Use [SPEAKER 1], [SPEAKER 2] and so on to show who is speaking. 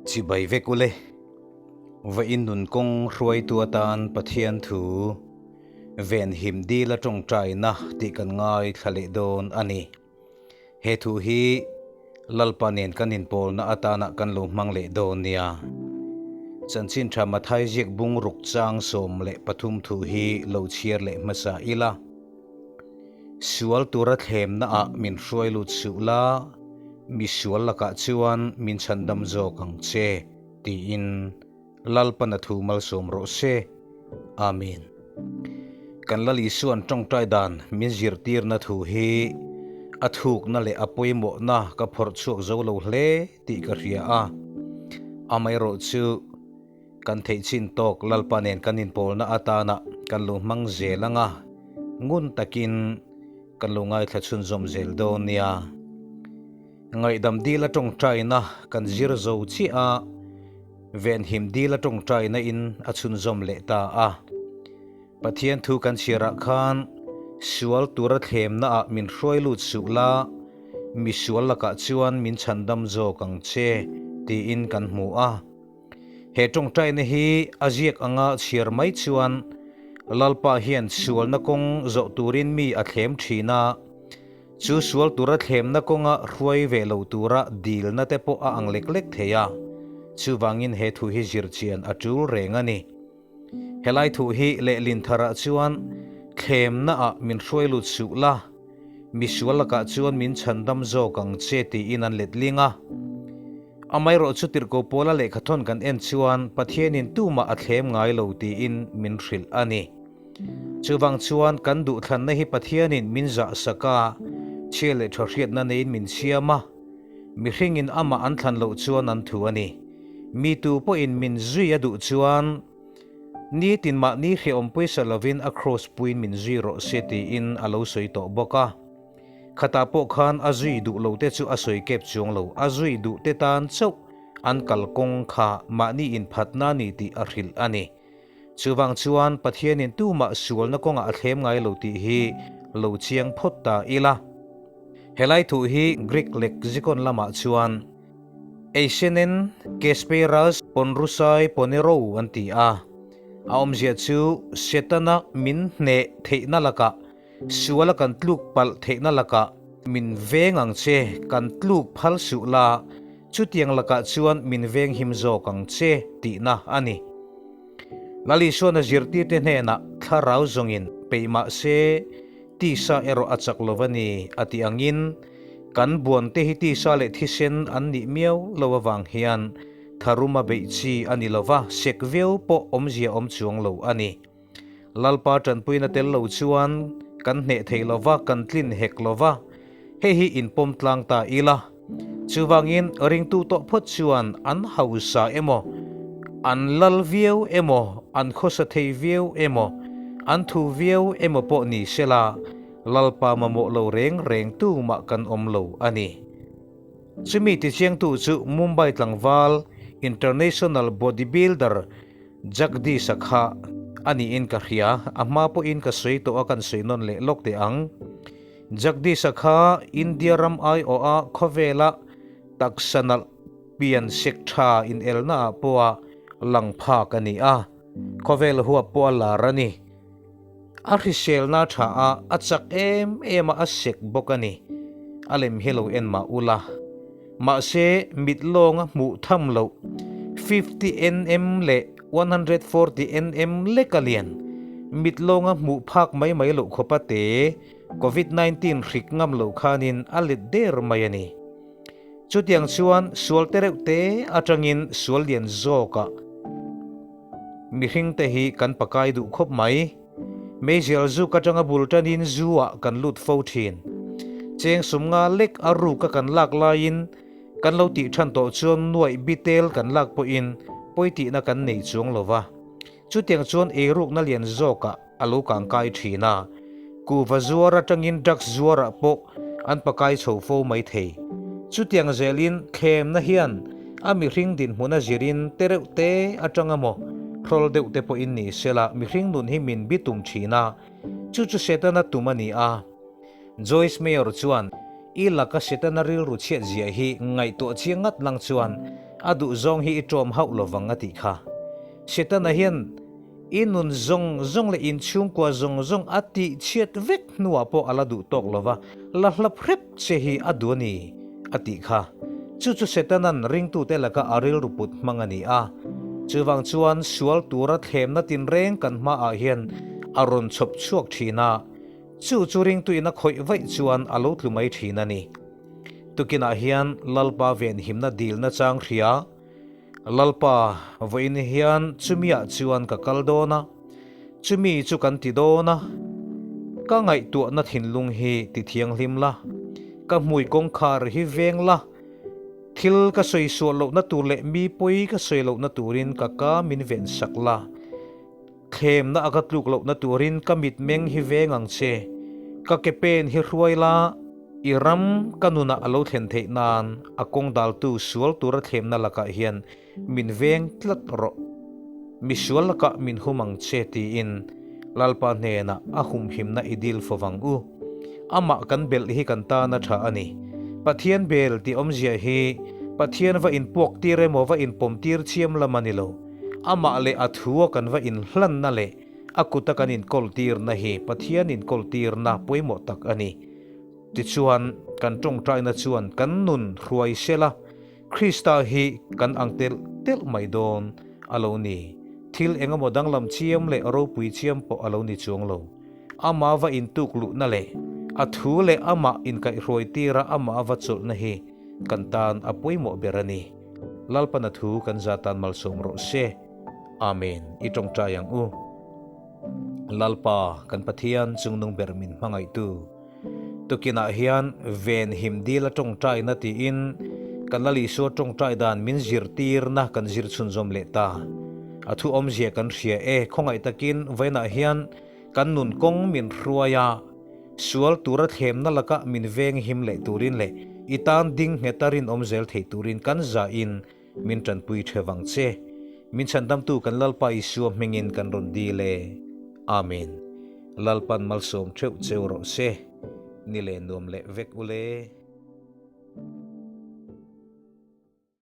[SPEAKER 1] Chibai vek ule. Vawiin nun kawng hruaitu atan Pathian thu venhim dil a tawngtaina tih kan ngaithla leh dawn a ni. He thu hi Lalpa nen kan inpawlna atana kan lo hmang leh dawn nia. Chanchin tha Mathai ziak bung ruk chang 13 thu hi lo chhiar leh hmasa ila. Sual tura thlemna ah min hruai lut suh la, mi sual lakah chuan min chhandam zawk ang che, tiin Lalpan a thu malsawm rawh se. Amen. Kan Lal Isuan tawngtai dan min zirtirna thu hi a thukna leh a pawimawhna ka phawrh chhuak zo lo hle tih ka hria a. Amaherawh chu Kan theih chin tawk Lalpa nen kan inpawlna atana kan lo hmang zel ang a, ngun takin kan lo ngaithla chhunzawm zel dawn nia. Ngaihdam dila tawngtaina kan zir zo chiah a, venhim dila tawngtaina in a chhunzawm leh ta a. Pathian thu kan chhiarah khan sual tura thlemna ah min hruai lut suh la, mi sual lakah chuan min chhandam zawk ang che tiin kan hmu a. He tawngtaina hi a ziak anga chhiar mai chuan Lalpa hian sualna kawng zawh turin mi a thlem thin a, chu sual tura thlemna kawnga hruai ve lo tura dilna te pawh a ang lek lek thei a, chuvangin he thu hi zir chian a tul reng a ni. Helai thu hi lehlin tharah chuan thlemnaah min hruai lut suh la, misual lakah chuan min chhandam zawk ang che tiin an letling a. Amaherawh chu tirhkoh pawla lehkhathawn kan en chuan Pathianin tumah a thlem ngai lo tiin min hrilh a ni. Chuvang chuan kan duhthlanna hi Pathianin min zahsak a, chhia leh tha hriatna neiin min siam a, mihringin amah an thlan loh chuan an thu a ni. Mi tu pawhin min zui a duh chuan nitin mahni hrehawm pawisa lovin a kraws puiin min zui rawh se tiin a lo sawi tawh bawk a. Khatah pawh khan a zui duh lo te chu a sawi kep chuang lo, a zui duh te tan chauh an kalkawng kha mahni inphatna ni tih a hrilh a ni. Chuvang chuan Pathianin tumah sualna kawngah a thlem ngai lo tih hi lo chiang phawt ta ila. Helai thu hi Greek lexicon lamah chuan Eisenen Kesperas Ponrusai Ponero an ti a, a awmzia chu Setana min hneh theihna lakah Suala kan tluk palh theihna lakah min veng ang che, kan tluk phal suh la, chutiang lakah chuan min veng him zawk ang che tihna a ni. Lal Isuana zirtirte hnenah thlarau zawngin peih mah se tisa erawh a chak lo a ni a tih angin kan buante hi tisa leh thisen an nih miau lo avang hian tharuma beih chi a ni lo va, sek viau pawh awmzia awm chuang lo a ni. Lalpa tanpuina tel lo chuan kan hneh thei lo va, kan tlin hek lo va, hei hi inpawm tlang ta ila. Chuvangin ringtu tawh phawt chuan an hausa emaw, an lal viau emaw, an khawsa thei viau emaw, an thu viau emaw pawh ni sela, Lalpa mamawh lo reng reng tumah kan awm lo a ni. Chumi tichiangtu chu Mumbai tlangval International Bodybuilder Jagdish-a kha a niin ka hria, a hma pawhin ka sawi tawh a kan sawi nawn leh lawk teh ang. Jagdish-a kha India ram aiawha khawvela taksa nalh pian sek tha inelnaah pawha lang phak a ni a, khawvel huap pawh a lar a ni. A hriselna tha a, a chak em em a, a sek bawk a ni. A lem hi lo en mah ula. Mahse, mit lawnga hmuh tham loh 50 nm leh 140 nm lek a lian. Mit lawnga hmuh phak mai mai loh khawpa te Covid 19 hrik ngam loh khanin a let der mai a ni. Chutiang chuan sual te reuh te atangin sual lian zawkah Mihring te hi kan pakai duh khawp mai. Meizial zuk atanga bul tanin zu ah kan lut fo thin. Cheng sum nga lek a ruk a kan lak laiin kan lo tih than tawh chuan nuaih bitel kan lak pawhin pawi tihna kan nei chuang lo va. Chutiang chuan eirukna lian zawkah a lo kangkai thin a. Kuhva zuar atangin drugs zuarah pawh an pakai chho fo mai thei. Chutiang zelin thlemna hian a mihring dinhmun a zirin te reuh te atanga maw hrawl deuh te pawhin ni sela mihring nun hi min bitum thin a, chu chu Setana tum a ni a. Joyce Meyer chuan, I laka Setana rilru chhiat zia hi ngaihtuah chiang ngat lang chuan. A duhzawng hi i ṭawm hauh lovang a tih kha. Setana hian i nun zawng zawng leh inchhungkua zawng zawng a tih chhiat vek hnuah pawh a la duh tawk lova, la hlap hrep che hi a duh a ni a tih kha. Chu chu Setana'n ringtute laka a rilru put hmang a ni a. Chuvang chuan sual tura thlemna tinreng kan hmaah hian a rawn chhawp chhuak thin a, chu chu ringtuin a khawih vaih chuan a lo tlu mai thin a ni. Tukinah hian Lalpa venhimna dilna chang hria. Lalpa, vawiin hian chumiah chuan ka kal dawn a, chumi chu kan ti dawn a, ka ngaihtuahna thinlung hi ti thianghlim la, ka hmui kawngkhar hi veng la, thil ka sawi sual lohna tur leh mi pawi ka sawi lohna turin ka ka min ven sak la, thlemna a ka tluk lohna turin ka mitmeng hi veng ang che, ka ke pen hi hruai la, I ram ka nunah a lo thlen theih nan a kawng daltu sual tura thlemna lakah hian min veng tlat rawh. Mi sual lakah min hum ang che tiin Lalpa hnenah a humhimna i dil fo vang u. Amah kan belh hi kan tan a tha a ni. Pathian bel tih awmzia hi Pathian va inpuak tir emaw va inpawm tir chiam lam a ni lo. Amah leh a thua kan va inhlanna leh a kuta kan inkawl tirna hi Pathian inkawl tirna pawimawh tak a ni. Tichuan, kan tawngtaina chuan kan nun hruai sela, Krista hi kan ang telh telh mai dawn a lo ni. Thil engemaw danglam chiam leh ropui chiam pawh a lo ni chuang lo. Ama va intuk luhna leh a thu leh amah inkaihhruai tira amah va chawlhna hi kan tan a pawimawh ber a ni. Lalpana thu kan za tan malsawm rawh se. Amen. I tawngtai ang u. Lalpa, kan Pathian chungnung ber min hmangaihtu. Tukinah hian ven him dil a tawngtaina tiin kan Lal Isua tawngtai dan min zirtirna kan zir chhunzawm leh ta. A thu awmzia kan hria e, khawngaih takin vawiinah hian kan nun kawng min hruai a, sual tura thlemna laka min veng him leh turin leh i tan ding ngheta rinawm zel thei turin kan zahin Min tanpui the vang che. Min chhandamtu kan Lalpa Isua hmingin kan rawn dil e. Amen. Lalpan malsawm theuh cheu rawh se. Ni leh nuam leh vek ule.